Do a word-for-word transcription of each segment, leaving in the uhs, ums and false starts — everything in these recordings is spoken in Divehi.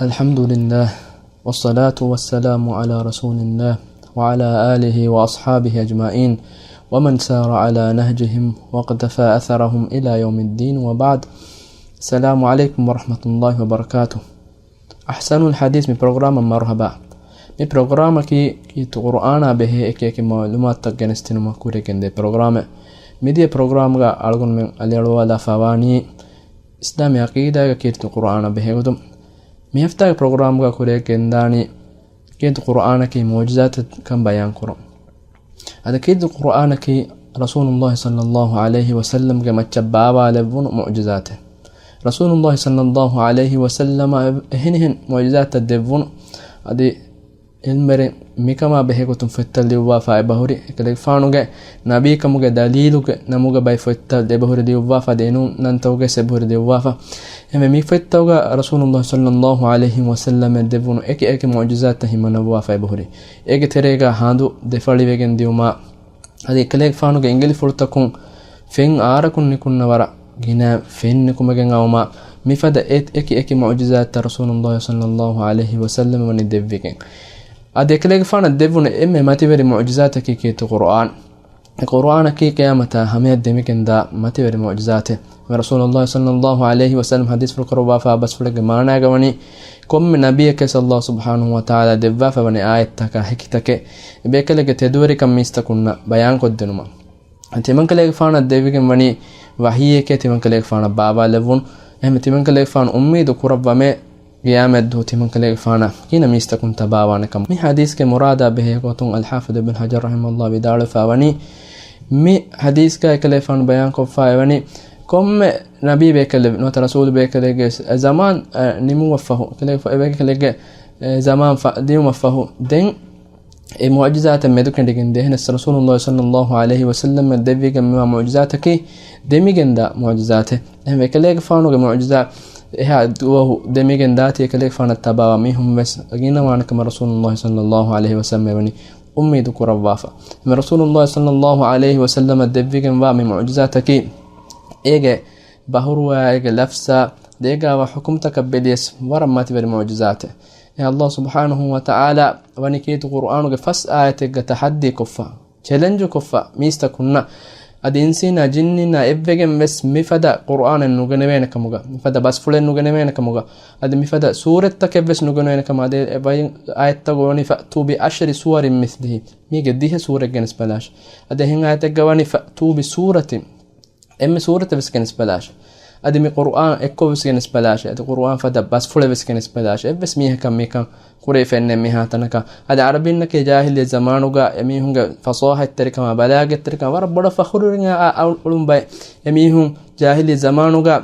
الحمد لله، والصلاة والسلام على رسول الله، وعلى آله وأصحابه أجمعين، ومن سار على نهجهم واقتفى أثرهم إلى يوم الدين، وبعد. السلام عليكم ورحمة الله وبركاته. އަޙްސަނުލް ޙަދީޘް މި ޕްރޮގްރާމަށް މަރުޙަބާ. މި ޕްރޮގްރާމަކީ ކީރިތި ޤުރުއާނާ ބެހޭ އެކި އެކި މަޢުލޫމާތުތައް ގެނެސްދިނުމަށް ކުރިއަށް ގެންދޭ ޕްރޮގްރާމެއް. މިދިޔަ ޕްރޮގްރާމްގަ އަޅުގަނޑުމެން އަލިއަޅުވާލާފަ ވާނީ އިސްލާމީ ޢަޤީދާގެ ކީރިތި ޤުރުއާނާ ބެހޭގޮތުން. މި ހަފްތާގެ ޕްރޮގްރާމްގަ ކުރިއަށް ގެންދާނީ ކީރިތި ޤުރުއާނަކީ މުޢުޖިޒާތެއްކަން ބަޔާންކުރުން. އަދި ކީރިތި ޤުރުއާނަކީ ރަސޫލުﷲ ޞައްލަﷲ ޢަލައިހި ވަސައްލަމްގެ މައްޗަށް ބާވާލެއްވުނު މުޢުޖިޒާތެއް. ރަސޫލުﷲ ޞައްލަﷲ ޢަލައިހި ވަސައްލަމަށް އެހެނިހެން މުޢުޖިޒާތްތައް ދެއްވުނު. އަދި ޢިލްމުވެރިން މިކަމާ ބެހޭގޮތުން ފޮތްތައް ލިޔުއްވާފަ އެބަހުރި. އެކަލޭގެފާނުގެ ނަބީކަމުގެ ދަލީލުގެ ނަމުގަ ބައި ފޮތްތައް އެބަހުރި ލިޔުއްވާފަ. އަދި އެނޫން ނަންތަކުގައި އެބަހުރި ލިޔުއްވާފަ. އެހެންވެ މި ފޮތްތަކުގަ ރަސޫލުﷲ ޞައްލަﷲ ޢަލައިހި ވަސައްލަމަށް ދެއްވުނު އެކި އެކި މުޢުޖިޒާތްތައް ހިމަނައްވާފަ އެބަހުރި. އޭގެ ތެރޭގަ ހަނދު ދެފަޅިވެގެން ދިއުމާ، އަދި އެކަލޭގެފާނުގެ އިނގިލިފުޅުތަކުން ފެން އާރަކުން ނިކުންނަ ވަރަށް ގިނަ ފެން ނިކުމެގެން އައުމާ، މިފަދަ އެ-، އެކި އެކި މުޢުޖިޒާތްތައް ރަސޫލުﷲ ޞައްލަﷲ ޢަލައިހި ވަސައްލަމަށް ވަނީ ދެއްވިގެން. އަދި އެކަލޭގެފާނަށް ދެއްވުނު އެންމެ މަތިވެރި މުޢުޖިޒާތަކީ ކީރިތި ޤުރުއާން. އެ ޤުރުއާނަކީ ޤިޔާމަތާ ހަމަޔަށް ދެމިގެންދާ މަތިވެރި މުޢުޖިޒާތެއް. ރަސޫލުﷲ ޞައްލަﷲ ޢަލައިހި ވަސައްލަމަ ޙަދީޘްފުޅު ކުރައްވާފަ ބަސްފުޅެއްގެ މާނާގަ ވަނީ، ކޮންމެ ނަބިއްޔެކަސް ﷲ ސުބްޙާނަހޫ ވަތަޢާލާ ދެއްވާފަ ވަނީ އާޔަތްތަކާ ޙިކްމަތެއް، އެބޭކަލެއްގެ ތެދުވެރިކަން މީސްތަކުންނަށް ބަޔާންކޮށްދިނުމަށް. ތިމަންކަލޭގެފާނަށް ދެވިގެން ވަނީ ވަޙީއެކޭ ތިމަންކަލޭގެފާނަށް ބާވާލެއްވުނު. އެހެންވެ ތިމަންކަލޭގެފާނު އުއްމީދު ކުރައްވަމޭ، ގިޔާމަތްދުވަހު ތިމަންކަލޭގެފާނަށް ގިނަ މީސްތަކުން ތަބާވާނެކަމަށް. މި ޙަދީޘްގެ މުރާދާ ބެހޭ ގޮތުން އަލްޙާފިޡު އިބްނު ޙަޖަރު ރަޙިމަހުﷲ ވިދާޅުވެފަ ވަނީ، މި ޙަދީޘްގަ އެކަލޭގެފާނު ބަޔާންކޮށްފަ އެވަނީ، ކޮންމެ ނަބީ ބޭކަލެއް ނުވަތަ ރަސޫލު ބޭކަލެއްގެ ޒަމާން، އަ، ނިމުމަށް ފަހު، އެކަލޭގެފާ-، އެބޭކަލެއްގެ، އެ، ޒަމާން ފަ-، ދިޔުމަށް ފަހު، ދެން އެ މުޢުޖިޒާތެއް މެދުކެނޑިގެން ދޭ. އެހެނަސް ރަސޫލުﷲ ޞައްލަﷲ ޢަލައިހި ވަސައްލަމަށް ދެއްވިގެން މިވާ މުޢުޖިޒާތަކީ ދެމިގެންދާ މުޢުޖިޒާތެއް. އެހެންވެ އެކަލޭގެފާނުގެ މުޢުޖިޒާ އެހާ ދުވަހު ދެމިގެން ދާތީ އެކަލޭގެފާނަށް ތަބާވާ މީހުން ވެސް ގިނަވާނެ ކަމަށް ރަސޫލުﷲ ޞައްލަﷲ ޢަލައިހި ވަސައްލަމަ ވަނީ އުއްމީދު ކުރައްވާފަ. އެމެ ރަސޫލުﷲ ޞައްލަﷲ ޢަލައިހި ވަސައްލަމަށް ދެއްވިގެންވާ މި މުޢުޖިޒާތަކީ އޭގެ ބަހުރުވާ އޭގެ ލަފްޒާ ދޭގާވާ ޙުކުމްތަކަށް ބެލިޔަސް ވަރަށް މަތިވެރި މުޢުޖިޒާތެއް. އެ ﷲ ސުބްޙާނަހޫ ވަތަޢާލާ ވަނީ ކީރިތި ޤުރުއާނުގެ ފަސް އާޔަތެއްގަ ތަޙައްދީ ކޮށްފަ، ޗެލެންޖު ކޮށްފަ މީސްތަކުންނަށް، އަދި އިންސީނާ ޖިންނީންނާ އެއްވެގެން ވެސް މިފަދަ ޤުރުއާނެއް ނުގެނެވޭނެ ކަމުގަ، މިފަދަ ބަސްފުޅެއް ނުގެނެވޭނެ ކަމުގަ، އަދި މިފަދަ ސޫރަތްތަކެއް ވެސް ނުގެނެވޭނެ ކަމަށް، އަދި އެ ބައި އާޔަތްތަކުގަ ވަނީ فأتوا بعشر سور مثله، މީގެ ދިހަ ސޫރަތް ގެނެސް ބަލާށި. އަދި އެހެން އާޔަތެއްގަ ވަނީ فأتوا بسورة، އެންމެ ސޫރަތެއް ވެސް ގެނެސް ބަލާށެ. އަދި މި ޤުރުއާން އެއްކޮށް ވެސް ގެނެސް ބަލާށެ. އަދި ޤުރުއާން ފަދަ ބަސްފުޅެއް ވެސް ގެނެސް ބަލާށެ. އެއްވެސް މީހަކަށް މިކަން ކުރެވިފައެއް ނެތް މިހާތަނަކަށް. އަދި ޢަރަބިންނަކީ ޖާހިލިއްޔަ ޒަމާނުގަ އެމީހުންގެ ފަޞާޙަތްތެރިކަމާ ބަލާގެތްތެރިކަމާ ވަރަށް ބޮޑަށް ފަޚުރުވެރިން އަ-، އަ-، އުޅުން ބައެއް. އެމީހުން ޖާހިލިއްޔަ ޒަމާނުގަ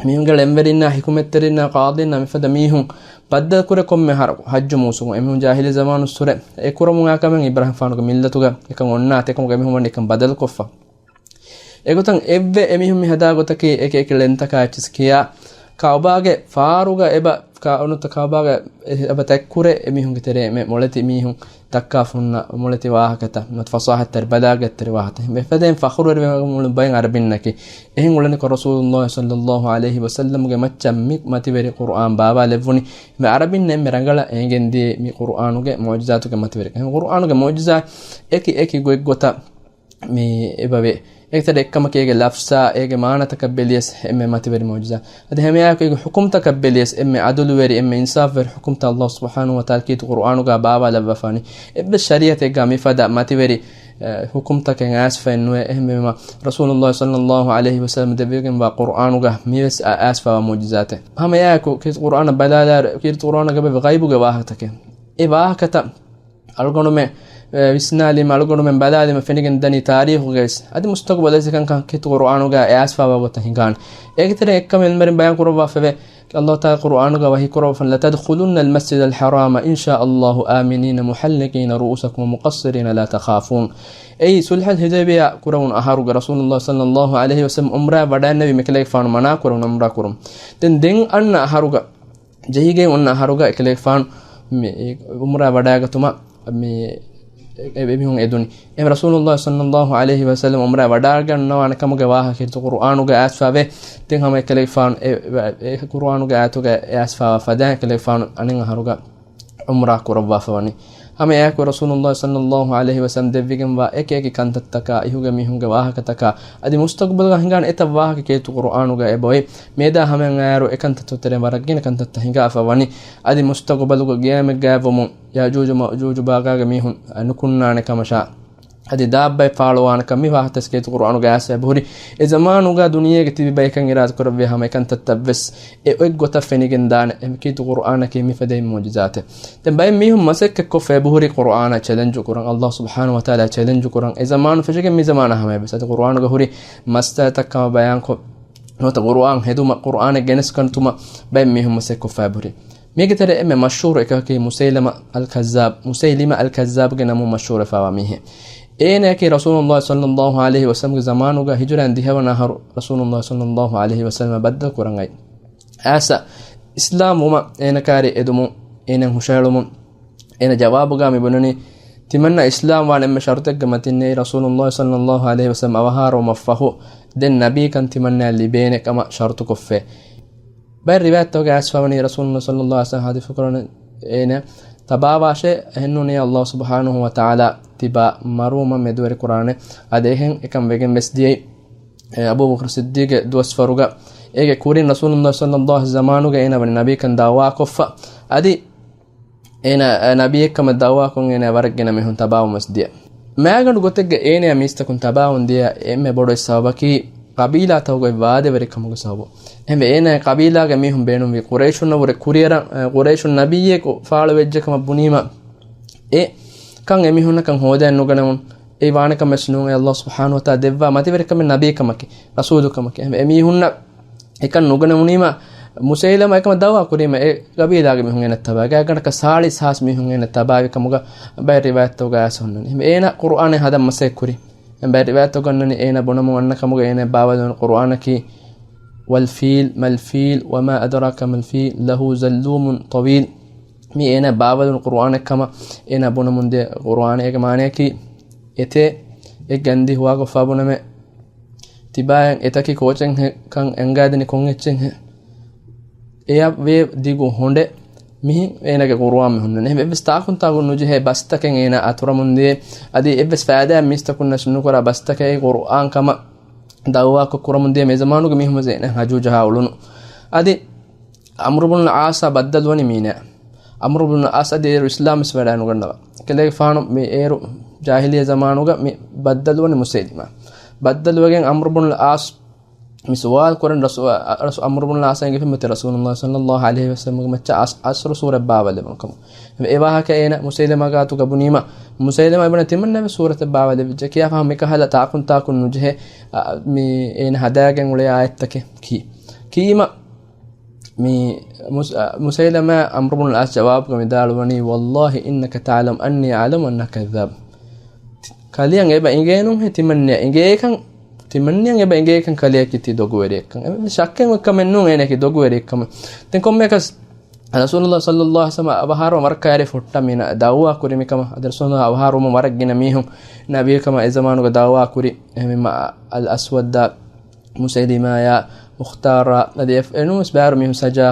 މީހުންގެ އެންވެރިންނާ، ޙިކުމަތްތެރިންނާ، ޤާޟީންނާ މިފަދަ މީހުން ބައްދަލުކުރޭ ކޮންމެ އަހަރަކު ޙައްޖު މޫސުމުގަ. އެމީހުން ޖާހިލިއްޔަ ޒަމާނުއްސުރެ އެ ކުރަމުން އާ ކަމެއް އިބްރާހިމް ފާނުގެ މިއްލަތުގަ އެކަން އޮންނާތީ. އެކަމުގަ އެމީހުން ވަނީ އެކަން ބަދަލުކޮށްފަ. އެގޮތަށް އެއްވެ އެމީހުން މި ހަދާ ގޮތަކީ އެކި އެކި ޅެންތަކާ އެއްޗިސް ކިޔާ، ކަޢުބާގެ ފާރުގަ އެބަ، ކަ-، އޮންނަތަ ކަޢުބާގަ އެ-، އެބަ ތަތްކުރޭ އެމީހުންގެ ތެރޭ މެ މޮޅެތި މީހުން ދައްކާފަ ހުންނަ މޮޅެތި ވާހަކަތައް، ނުވަތަ ފަޞާޙަތްތެރި ބަލާގަތްތެރި ވާހަކަތައް. މިފަދައިން ފަޚުރުވެރިވެމުން ބައިން ޢަރަބިންނަކީ. އެހެން އުޅެނިކޮށް ރަސޫލުﷲ ޞައްލަﷲ ޢަލައިހި ވަސައްލަމްގެ މައްޗަށް މި މަތިވެރި ޤުރުއާން ބާވާލެއްވުނީ. މި ޢަރަބިންނަށް އެންމެ ރަނގަޅަށް އެނގެންދިޔަ މި ޤުރުއާނުގެ މުޢުޖިޒާތުގެ މަތިވެރިކަން. ޤުރުއާނުގެ މުޢުޖިޒާ އެކި އެކި ގޮތްގޮތަށް މި އެބަވޭ. އޭގެތެރޭ އެއްކަމަކީ އޭގެ ލަފްޒާ، އޭގެ މާނަތަކަށް ބެލިޔަސް އެންމެ މަތިވެރި މުޢުޖިޒާ. އަދި ހަމައެއާއެކު އޭގެ ޙުކުމްތަކަށް ބެލިޔަސް އެންމެ ޢަދުލުވެރި، އެންމެ އިންސާފުވެރި ޙުކުމްތައް ﷲ ސުބްޙާނަހޫ ވަތަޢާލާ ކީރިތި ޤުރުއާނުގަ ބާވާލައްވަފާނީ. އެއްވެސް ޝަރީޢަތެއްގަ މިފަދަ މަތިވެރި، އެ، ޙުކުމްތަކެއް އައިސްފައެއް ނުވޭ. އެހެންވީމަ، ރަސޫލުﷲ ޞައްލަﷲ ޢަލައިހި ވަސައްލަމަ ދެއްވިގެންވާ ޤުރުއާނުގަ މިވެސް އަ-، އައިސްފަވާ މުޢުޖިޒާތެއް. ހަމައެއާއެކު ކީރިތި ޤުރުއާނަށް ބަލާލާއިރު، ކީރިތި ޤުރުއާނުގަ އެބަ ޣައިބުގެ ވާހަކަތަކެއް. އެ ވާހަކަތައް އަޅުގަނޑުމެން، އެ، ވިސްނާލީމަ، އަޅުގަނޑުމެން ބަލާލީމަ ފެނިގެން ދަނީ ތާރީޚުގައި ވެސް އަދި މުސްތަޤުބަލަށް އެކަންކަން ކީރިތި ޤުރުއާނުގަ އައިސްފަވާ ގޮތަށް ހިނގާނެ. އޭގެތެރޭ އެއްކަމެއް ޢިލްމުވެރިން ބަޔާން ކުރައްވާފައެވެ. ﷲ ތަޢާލާ ޤުރުއާނުގަ ވަޙީ ކުރައްވަފަ، لتدخلن المسجد الحرام إن شاء الله آمنين محلقين رؤوسكم ومقصرين لا تخافون. އެއީ ޞުލްޙުލް ޙުދައިބިއްޔާ ކުރެވުނު އަހަރުގަ ރަސޫލުﷲ ޞައްލަﷲ ޢަލައިހި ވަސައްލަމަ ޢުމްރާ ވަޑައިންނެވި މިކަލޭގެފާނު މަނާ ކުރެވުނު ޢުމްރާ ކުރުން. ދެން ދެން އަންނަ އަހަރުގަ، ޖެހިގެން އޮންނަ އަހަރުގަ އެކަލޭގެފާނު މި ޢުމްރާ ވަޑައިގަތުމަށް މި އެ، އެ މީހުން އެދުނީ. އެހެން ރަސޫލުﷲ ޞައްލަﷲ ޢަލައިހި ވަސައްލަމަ ޢުމްރާ ވަޑާގަންނަވާނެ ކަމުގެ ވާހަކަ ކީރިތި ޤުރުއާނުގަ އައިސްފާވޭ. ދެން ހަމަ އެކަލޭގެފާނު އެ، އެ، އެ ޤުރުއާނުގެ އާޔަތުގަ އައިސްފާވާ ފަދައިން އެކަލޭގެފާނު އަނެއް އަހަރުގަ ޢުމްރާ ކުރައްވާފަ ވަނީ. ހަމަ އެއާއެކު ރަސޫލުﷲ ޞައްލަﷲ ޢަލައިހި ވަސައްލަމަ ދެއްވިގެންވާ އެކި އެކި ކަންތައްތަކާ، އިހުގެ މީހުންގެ ވާހަކަތަކާ، އަދި މުސްތަޤުބަލުގަ ހިނގާނެ އެތައް ވާހަކަ ކީރިތި ޤުރުއާނުގަ އެބައޮތް. މިއަދާ ހަމައަށް އައިއިރު އެ ކަންތައްތައް ތެރެއިން ވަރަށް ގިނަ ކަންތައްތައް ހިނގާފަ ވަނީ. އަދި މުސްތަޤުބަލުގަ ގިޔައިމެއްގައިވުމުން، ޔައުޖޫޖު މައުޖޫޖު ބާގާގެ މީހުން ނުކުންނާނެ ކަމަށާ، އަދި ދާއްބައެއް ފާޅުވާނެ ކަމަށް މި ވާހަކަތައް ކީރިތި ޤުރުއާނުގަ އައިސްފަ އެބަހުރި. އެ ޒަމާނުގަ ދުނިޔޭގަ ތިބި ބަޔަކަށް އިރާދަކުރެއްވިޔާ ހަމަ އެ ކަންތައްތައްވެސް އެ އޮތް ގޮތަށް ފެނިގެންދާނެ. އެ ކީރިތި ޤުރުއާނަކީ މިފަދައިން މުޢުޖިޒާތެއް. ދެން ބައެއް މީހުން މަސައްކަތްކޮށްފަ އެބަހުރި ޤުރުއާނަށް ޗެލެންޖު ކުރަން، ﷲ ސުބްޙާނަހޫ ވަތަޢާލާ ޗެލެންޖު ކުރަން. އެ ޒަމާނު ފެށިގެން މި ޒަމާނާ ހަމަޔަށްވެސް އަދި ޤުރުއާނުގަ ހުރި މައްސަލަތައް ކަމަށް ބަޔާންކޮށް، ނުވަތަ ޤުރުއާން ހެދުމަށް، ޤުރުއާނެއް ގެނެސްގަންނަވުމަށް ބައެއް މީހުން މަސައްކަތްކޮށްފަ އެބަހުރި. މީގެ ތެރޭ އެންމެ މަޝްހޫރު އެކަކީ މުސައިލަމަ އަލް ކައްޒާބް، މުސައިލިމަ އަލް ކައްޒާބްގެ ނަމުން މަޝްހޫރުވެފަވާ މީހެއް. އޭނައަކީ ރަސޫލުﷲ ޞައްލަﷲ ޢަލައިހި ވަސައްލަމަގެ ޒަމާނުގަ ހިޖުރައިން ދިހަވަނަ އަހަރު ރަސޫލުﷲ ޞައްލަﷲ ޢަލައިހި ވަސައްލަމަށް ބައްދަލު ކުރަން އައި. އައިސް އިސްލާމް ވުމަށް އޭނަ ކާރި އެދުމުން، އޭނަ ހުށަހެޅުމުން، އޭނަ ޖަވާބުގަ މި ބުނަނީ، ތިމަންނަ އިސްލާމް ވާން އެންމެ ޝަރުތެއްގެ މަތިން ނެތް ރަސޫލުﷲ ޞައްލަﷲ ޢަލައިހި ވަސައްލަމަ އަވަހާރަވުމަށްފަހު، ދެން ނަބީކަން ތިމަންނައަށް ލިބޭނެ ކަމަށް ޝަރުތުކޮށްފަ. ބައެއް ރިވާޔަތްތަކުގަ އައިސްފަވަނީ ރަސޫލުﷲ ޞައްލަﷲ ޢަލައިހި ވަސައްލަމަ ޙަދީޘް ކުރަން އޭނަ ތަބާވާށޭ، އެހެންނޫނީ ﷲ ސުބްޙާނަހޫ ވަތަޢާލާ ތިބާ މަރުވުމަށް މެދުވެރި ކުރާނެ. އަދި އެހެން އެކަން ވެގެން ވެސް ދިޔައީ. އެ، އަބޫބަކުރު ޞިއްދީޤްގެ ދުވަސްވަރުގަ އޭގެ ކުރިން ރަސޫލުﷲ ޞައްލަﷲ ޒަމާނުގަ އޭނަ ވަނީ ނަބީކަން ދަޢުވާކޮށްފަ. އަދި އޭނަ، އެ، ނަބިއެއްކަމަށް ދަޢުވާކޮށް އޭނަ ވަރަށް ގިނަ މީހުން ތަބާވަމުން ވެސް ދިޔަ. މާގަނޑު ގޮތެއްގަ އޭނަޔާ މީސްތަކުން ތަބާވަމުން ދިޔަ އެންމެ ބޮޑު އެއް ސަބަބަކީ ޤަބީލާތަކުގައި ވާދަވެރިކަމުގެ ސަބަބުން. އެހެންވެ އޭނަ ޤަބީލާގެ މީހުން ބޭނުންވި ޤުރައިޝުންނަށް ވުރެ ކުރިއަރަން، އެ، ޤުރައިޝުން ނަބިއްޔެކު ފާޅުވެއްޖެ ކަމަށް ބުނީމަ، އެ ކަން އެމީހުންނަކަށް ހޯދައިން ނުގަނެވުން. އެއީ ވާނެ ކަމެއް ނޫން. އެ ﷲ ސުބްޙާނަހޫ ވަތަޢާލާ ދެއްވާ މަތިވެރިކަމެއް ނަބީކަމަކީ، ރަސޫލުކަމަކީ. އެހެންވެ އެމީހުންނަށް އެކަން ނުގަނެވުނީމަ، މުސައިލަމާ އެކަމަށް ދަޢުވާ ކުރީމަ، އެ ގަބީލާގެ މީހުން އޭނަ ތަބާ، ގާތްގަނޑަކަށް ސާޅީސް ހާސް މީހުން އޭނަ ތަބާވި ކަމުގަ ބައެއް ރިވާޔަތްތަކުގަ އައިސް ހުންނަނީ. އެހެންވެ އޭނަ ޤުރުއާނެއް ހަދަން މަސައްކަތް ކުރި. އެ ބައެއް ރިވާޔަތްތަކުގަ އަންނަނީ އޭނަ ބުނަމުން އަންނަ ކަމުގަ އޭނަ ބާވަލުން ޤުރުއާނަކީ، والفيل، ما الفيل، وما أدراك ما الفيل، له زلوم طويل. މީ އޭނަ ބާވަލުން ޤުރުއާނެއް ކަމަށް އޭނަ ބުނަމުން ދިޔަ ޤުރުއާނެއް. އޭގެ މާނަޔަކީ، އެތޭ އެ ގަންދީ ހުވާކޮށްފާ ބުނަމޭ، ތިބާއަށް އެތަކީ ކޯޗެއްހެން ކަން އެނގާދިނީ ކޮން އެއްޗެއްހެން؟ އެޔަށް ވޭ ދިގު ހޮނޑެއް. މިހިން އޭނަގެ ޤުރުއާން މި ހުންނަނީ. އެހެންވެ އެއްވެސް ތާކުން ތާކުން ނުޖެހޭ ބަސްތަކެއް އޭނަ އަތުރަމުން ދިޔަ. އަދި އެއްވެސް ފައިދާއެއް މީސްތަކުންނަށް ނުކުރާ ބަސްތަކެއް އެ ޤުރުއާން ކަމަށް ދަޢުވާކޮށް ކުރަމުން ދިޔަ އެ ޒަމާނުގެ މީހުން ވެސް އޭނަ ހަޖޫ ޖަހާ އުޅުނު. އަދި ޢަމްރު ބުނު އާސްއާ ބައްދަލުވަނީ މީނަ. ޢަމްރު ބުނު އާސް އަދި އޭރު އިސްލާމް ވެސް ވަޑައިނުގަންނަވާ. ކަލޭގެފާނު މި އޭރު ޖާހިލިއްޔަ ޒަމާނުގަ މި ބައްދަލުވަނީ މުސައިލިމާ. ބައްދަލުވެގެން ޢަމްރު ބުނު އާސް މި ސުވާލު ކުރަން ރަސޫ-، އަ، ރަސޫ-، ޢަމްރު ބުނު އާސް އަށް އެނގިފަ މިތި ރަސޫލުﷲ ޞައްލަﷲ ޢަލައިހި ވަސައްލަމަގެ މައްޗަށް އަސް-، އަސްރު ސޫރަތް ބާވަލެވުނު ކަމަށް. އެ ވާހަކަ އޭނަ މުސައިލިމާ ގާތުގަ ބުނީމަ، މުސައިލިމާ ބުނަ ތިމަންނަ ވެސް ސޫރަތެއް ބާވަލެވިއްޖެ ކިޔާފަ މިކަހަލަ ތާކުން ތާކުން ނުޖެހޭ، އަ، މި އޭނަ ހަދާގެން އުޅޭ އާޔަތްތަކެއް ކީ-، ކީމަ މި މުސް-، އަ، މުސައިލިމާ ޢަމްރު ބުނު އާސް ޖަވާބުގަ ވިދާޅުވަނީ، والله إنك تعلم أني أعلم أنك كذاب. ކަލެއަށް އެބަ އިނގޭނުހޭ ތިމަންނައަށް އިނގޭކަން، ތިމަންނައަށް އެބަ އިނގޭކަން ކަލެއަކީ ތި ދޮގުވެރިއެއްކަން. އެ ޝައްކެއް އޮތްކަމެއް ނޫން އޭނައަކީ ދޮގުވެރިއެއްކަމަށް. ދެން ކޮންމެއަކަސް ރަސޫލުﷲ ޞައްލަﷲ ޢަލައިހި ވަސައްލަމަ އަވަހާރަވަން ވަރަށް ކައިރި ފުއްޓަ މީނަ ދަޢުވާ ކުރި މިކަމަށް. އަދި ރަސޫލުﷲ އަވަހާރަވުމުން ވަރަށް ގިނަ މީހުން ނަބީކަމަށް އެ ޒަމާނުގަ ދަޢުވާ ކުރި. އެހެންވީމަ އަލް އަސްވަދާ މުސައިލިމާޔާ، މުޚްތާރާ، އަދި އެ-، އެނޫންވެސް ބައިވަރު މީހުން ސަޖާ،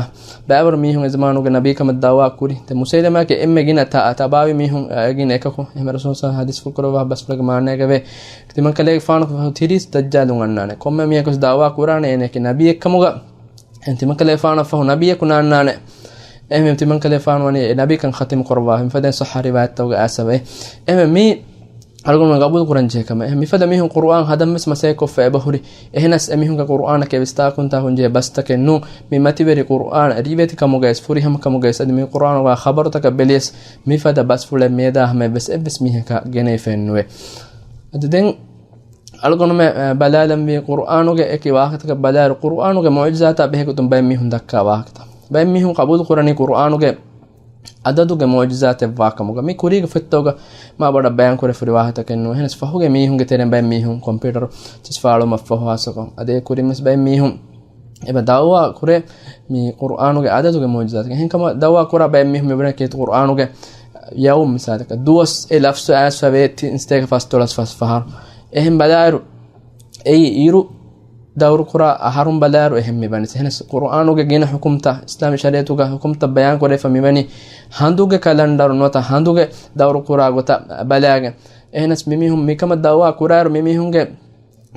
ބައިވަރު މީހުން އެ ޒަމާނުގެ ނަބީކަމަށް ދަޢުވާ ކުރި. ދެން މުސައިލިމާގެ އެންމެ ގިނަ ތަ-، ތަބާވި މީހުން، އެ، ގިނަ އެކަކު. އެހެންވެ ރަސޫލު ޞައްލަﷲ ޙަދީޘްފުޅު ކުރައްވާ ބަސްފުޅެއްގެ މާނައިގަ ވޭ، ތިމަން ކަލޭގެފާނަށް ފަހު ތިރީސް ދައްޖާލުން އަންނާނެ. ކޮންމެ މީހަކު ވެސް ދަޢުވާ ކުރާނެ އޭނައަކީ ނަބިއެއްކަމުގަ، އެހެން ތިމަން ކަލޭގެފާނަށް ފަހު ނަބިއްޔަކު ނާންނާނެ. އެހެން ތިމަން ކަލޭގެފާނު ވަނީ އެ ނަބީކަން ޚަތިމު ކުރައްވާ. މިފަދައިން ޞައްޙަ ރިވާޔަތްތަކުގަ އައިސްފަވޭ. އެހެން މީ އަޅުގަނޑުމެން ގަބޫލު ކުރަން ޖެހޭ ކަމެއް. އެހެން މިފަދަ މީހުން ޤުރުއާން ހަދަން ވެސް މަސައްކަތްކޮށްފަ އެބަހުރި. އެހެނަސް އެމީހުންގެ ޤުރުއާނަކީ ވެސް ތާކުން ތާކުން ޖެހޭ ބަސްތަކެއް ނޫން. މި މަތިވެރި ޤުރުއާން ރިވެތި ކަމުގައި ވެސް، ފުރިހަމަ ކަމުގައި ވެސް، އަދި މި ޤުރުއާނުގަ ޚަބަރުތަކަށް ބެލިޔަސް، މިފަދަ ބަސްފުޅެއް މިއަދާ ހަމަޔަށް ވެސް އެއްވެސް މީހަކަށް ގެނައިފައެއް ނުވޭ. އަދި ދެން އަޅުގަނޑުމެން، އެ، ބަލާލަންވީ ޤުރުއާނުގެ އެކި ވާހަކަތަކަށް ބަލާއިރު، ޤުރުއާނުގެ މުޢުޖިޒާތާ ބެހޭގޮތުން ބައެއް މީހުން ދައްކާ ވާހަކަތައް. ބައެއް މީހުން ޤަބޫލު ކުރަނީ ޤުރުއާނުގެ އަދަދުގެ މުޢުޖިޒާތެއް ވާކަމުގަ. މި ކުރީގެ ފޮތްތަކުގަ މާ ބޮޑަށް ބަޔާން ކުރެވިފަ ހުރި ވާހަކަތަކެއް ނޫން. އެހެނަސް ފަހުގެ މީހުންގެ ތެރެއިން ބައެއް މީހުން ކޮމްޕިއުޓަރު ޗިސް ފާޅުވުމަށްފަހު ހާއްސަކޮށް، އަދި އެ ކުރިން ވެސް ބައެއް މީހުން އެބަ ދަޢުވާ ކުރޭ މި ޤުރުއާނުގެ އަދަދުގެ މުޢުޖިޒާތެއް. އެހެންކަމަށް ދަޢުވާ ކުރާ ބައެއް މީހުން މި ބުނޭ ކީރިތި ޤުރުއާނުގެ ޔައުމް މިސާލަކަށް ދުވަސް އެ ލަފްޒު އައިސްފަ ވޭ ތިން ސަތޭކަ ފަސްދޮޅަސް ފަސް ފަހަރު. އެހެން ބަލާއިރު އެއީ އިރު ދައުރުކުރާ އަހަރުން ބަލާއިރު އެހެން މިވަނީ. އެހެނަސް ޤުރުއާނުގެ ގިނަ ޙުކުމްތައް، އިސްލާމީ ޝަރީޢަތުގަ ޙުކުމްތައް ބަޔާން ކުރެފަ މިވަނީ ހަނދުގެ ކަލަންޑަރު ނުވަތަ ހަނދުގެ ދައުރުކުރާ ގޮތަށް ބަލާގެން. އެހެނަސް މިމީހުން މިކަމަށް ދައުވާ ކުރާއިރު މިމީހުންގެ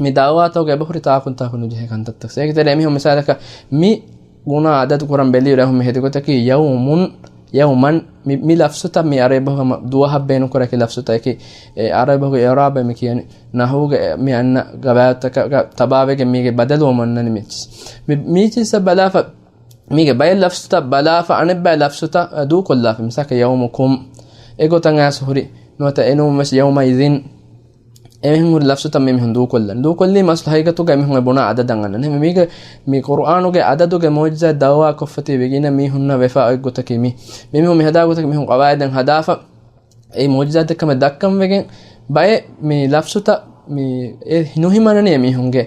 މި ދައުވާތަކުގެ އެބަހުރި ތާކުންތާކު ނުޖެހޭ ކަންތައްތައް. އޭގެ ތެރޭ މީހުން މިސާލަކަށް މި ގުނާ އަދަދު ކުރަން ބެލިއިރު އެހުން މި ހެދި ގޮތަކީ ޔައުމުން، ޔައުމަން، މި، މި ލަފްޒުތައް މި އަރަބި ބަހުގަ ދުވަހަށް ބޭނުންކުރާކި ލަފްޒުތަކަކީ، އެ އަރަބި ބަހުގެ އިޢުރާބެއް މި ކިޔަނީ. ނަޙުވުގެ މި އަންނަ ގަވާއިދުތަކަށް ތަބާވެގެން މީގެ ބަދަލުވަމުން އަންނަނީ މި ޗިސް. މި، މި ޗިސްއަށް ބަލާފަ، މީގެ ބައެއް ލަފްޒުތައް ބަލާފަ، އަނެއްބައި ލަފްޒުތައް ދޫކޮށްލާފަ. މިސާލަކަށް ޔައުމުކުމް އެގޮތަށް އައިސް ހުރި ނުވަތަ އެނޫން ވެސް ޔައުމައިޒިން. އެމީހުން ހުރި ލަފްޒުތައް މިމީހުން ދޫކޮށްލަން. ދޫކޮށްލީމަ އަސްލު ހަގީގަތުގަ އެމީހުން އެ ބުނާ އަދަދަށް އަންނަން. އެހެން މީގެ މި ޤުރުއާނުގެ އަދަދުގެ މުޢުޖިޒާތް ދައުވާކޮށްފަތި ވެގިނަ މީހުންނަށް ވެފަ އޮތް ގޮތަކީ މި. މިމީހުން މި ހަދާ ގޮތަކީ މީހުން ޤަވާއިދެއް ހަދާފަ، އެ މުޢުޖިޒާތެއް ކަމަށް ދައްކަން ވެގެން ބައެއް މި ލަފްޒުތައް މި އެ ނުހިމަނަނީ އެމީހުންގެ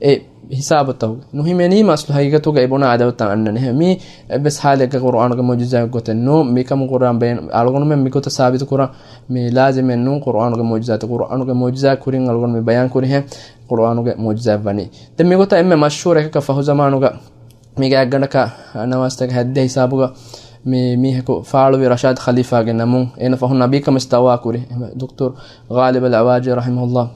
އެ ހިސާބުތަކުގަ. ނުހިމެނީމަ އަސްލު ހަގީގަތުގަ އެ ބުނާ އަދަދުތައް އަންނަނީ. އެހެން މީ އެއްވެސް ޙާލެއްގަ ޤުރުއާނުގެ މުޢުޖިޒާތް ގޮތެއް ނޫން. މިކަމު ކުރާން ބޭނު، އަޅުގަނޑުމެން މިގޮތަށް ސާބިތު ކުރަން މި ލާޒިމެއް ނޫން. ޤުރުއާނުގެ މުޢުޖިޒާތު، ޤުރުއާނުގެ މުޢުޖިޒާތް ކުރިން އަޅުގަނޑު މި ބަޔާން ކުރިހެން ޤުރުއާނުގެ މުޢުޖިޒާތް ވަނީ. ދެން މިގޮތަށް އެންމެ މަޝްހޫރު އެކަކަށް ފަހު ޒަމާނުގަ މީގެ އަތްގަނޑަކަށް ނަވާސްތަކެއް ހައްދޭ ހިސާބުގަ މި މީހަކު ފާޅުވި ރަޝާދް ޚަލީފާގެ ނަމުން. އޭނަ ފަހުން ނަބީކަމަށް ދައުވާ ކުރި. ދުކްތުރު ޣާލިބް އަލް އަވާޒީ ރަޙިމަހުﷲ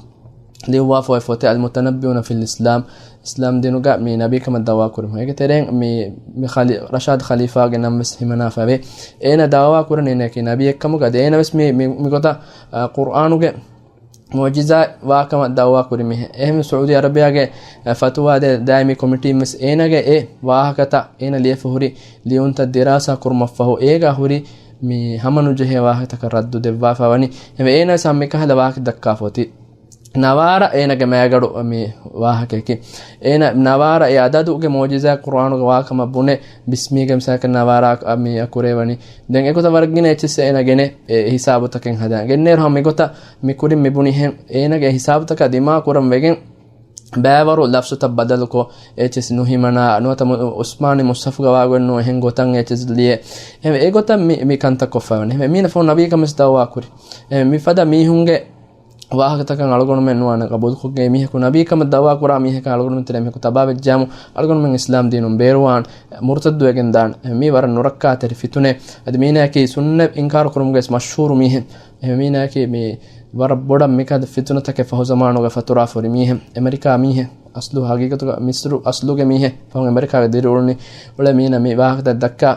ލިޔުއްވާފަ އޮތް ފޮތެއް އަލް މުތަނައްބިއުނަ ފިލް އިސްލާމް، އިސްލާމް ދީނުގަ މި ނަބީކަމަށް ދައުވާ ކުރި. އޭގެ ތެރެއިން މި، މި ޚަލީ، ރަޝާދް ޚަލީފާގެ ނަން ވެސް ހިމަނާފަ ވޭ. އޭނަ ދައުވާ ކުރަނީ އޭނައަކީ ނަބީއެއްކަމުގަ. އަދި އޭނަ ވެސް މި، މި، މިގޮތަށް، އާ، ޤުރުއާނުގެ މުޢުޖިޒާ ވާކަމަށް ދައުވާ ކުރި މީހެއް. އެހެން ސަޢޫދީ އަރަބިޔާގެ، އަ، ފަތުވާ ދޭ ދާއިމީ ކޮމިޓީން ވެސް އޭނާގެ އެ ވާހަކަތައް އޭނާ ލިޔެފަ ހުރި ލިޔުންތައް ދިރާސާ ކުރުމަށްފަހު، އޭގާ ހުރި މި ހަމަނުޖެހޭ ވާހަކަތަކަށް ރައްދު ދެއްވާފަ ވަނީ. އެހެންވެ އޭނާ ވެސް ހަމަ މިކަހަލަ ވާހަކަ ދައްކާފަ އޮތީ. ނަވާރަ އޭނާގެ މައިގަނޑު މި ވާހަކަޔަކީ. އޭނަ ނަވާރަ އެ އަދަދުގެ މުޢުޖިޒާ ޤުރުއާނުގެ ވާކަމަށް ބުނެ ބިސްމީގެ މިސާލަކަށް ނަވާރާ މި އަކުރޭ ވަނީ. ދެން އެގޮތަށް ވަރަށް ގިނަ އެއްޗިސް އޭނަ ގެނެ އެ ހިސާބުތަކެއް ހަދާ. ގެންނޭރު ހަމަ މިގޮތަށް މި ކުރިން މި ބުނިހެން އޭނަގެ އެ ހިސާބުތަކަށް ދިމާ ކުރަން ވެގެން ބައިވަރު ލަފްޒުތައް ބަދަލުކޮށް އެއްޗިސް ނުހިމަނާ ނުވަތަ މު-، ޢުސްމާނީ މުޞްޙަފުގަ ވާގޮތް ނޫން އެހެން ގޮތަށް އެއްޗިސް ލިޔެ. އެ، އެގޮތަށް މި، މި ކަންތައް ކޮށްފަ ވަނީ. އެހެން މީނަ ފަހު ނަބީކަމަށް ދައުވާ ކުރި. އެ، މިފަދަ މީހުންގެ ވާހަކަތަކަށް އަޅުގަނޑުމެން ނުވާނެ ގަބޫލުކޮށްގެން މީހަކު ނަބީކަމަށް ދައުވާ ކުރާ މީހަކަށް އަޅުގަނޑުމެން ތެރޭ މީހަކު ތަބާވެއްޖާމު އަޅުގަނޑުމެން އިސްލާމް ދީނުން ބޭރުވާން މުރުތައްދުވެގެން ދާން. މީ ވަރަށް ނުރައްކާތެރި ފިތުނެއް. އަދި މީނައަކީ ސުންނަތް އިންކާރު ކުރުމުގައި މަޝްހޫރު މީހެއް. އެހެން މީނައަކީ މި ވަރަށް ބޮޑަށް މިކަހަލަ ފިތުނަތަކެއް ފަހު ޒަމާނުގަ ފަތުރާފަ ހުރި މީހެއް. އެމެރިކާ މީހެއް. އަސްލު ހަގީގަތުގަ މިސްރު އަސްލުގެ މީހެއް. ފަހުން އެމެރިކާގަ ދިރިއުޅުނީ. އުޅޭ މީނަ މި ވާހަކަތައް ދައްކާ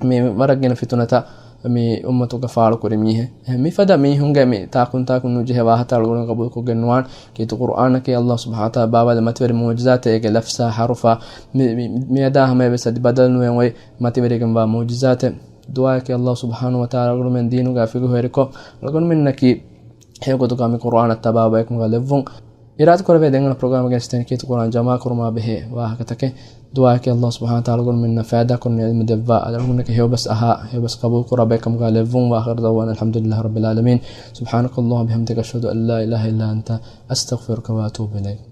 މި ވަރަށް ގިނަ ފިތުނަތައް މި އުއްމަތުގަ ފާޅުކުރި މީހެއް. އެހެން މިފަދަ މީހުންގެ މި ތާކުންތާކުން ނުޖެހޭ ވާހަކަތައް އަޅުގަނޑު ގަބޫލުކޮށްގެން ނުވާން. ކީރިތި ޤުރުއާނަކީ ﷲ ސުބްޙާނަހޫ ވަތަޢާލާ ބާވާލި މަތިވެރި މުޢުޖިޒާތެއް. އޭގެ ލަފްޒާ ޙަރުފާ މި، މި، މިއަދާ ހަމަޔަށް ވެސް އަދި ބަދަލު ނުވެ އޮތް މަތިވެރިގެންވާ މުޢުޖިޒާތެއް. ދުޢާއަކީ ﷲ ސުބްޙާނަހޫ ވަތަޢާލާ އަޅުގަނޑުމެން ދީނުގަ ފިޤުހުވެރިކޮށް، އަޅުގަނޑުމެންނަކީ ހެޔޮގޮތުގަ މި ޤުރުއާނަށް ތަބާވެ ބަޔަކުމުގަ ލެއްވުން. އިރާދަކުރެވޭ ދެން އަންނަ ޕްރޮގްރާމްގެ އިސްތެން ކީރިތި ޤުރުއާން ޖަމާކުރުމާ ބެހޭ ވާހަކަތަކެއް. ދުޢާއަކީ ﷲ ސުބްޙާނަހޫ ވަތަޢާލާ އަޅުގަނޑުމެންނަށް ފައިދާކުރަން ޢިލްމު ދެއްވާ، އަޅުގަނޑުމެންނަކީ ހެޔޮބަސް އަހާ، ހެޔޮބަސް ޤަބޫލުކުރާ ބަޔަކުމުގަ ލެއްވުން. وآخر دعوانا أن الحمد لله رب العالمين. سبحانك اللهم وبحمدك، أشهد أن لا إله إلا أنت، أستغفرك وأتوب إليك.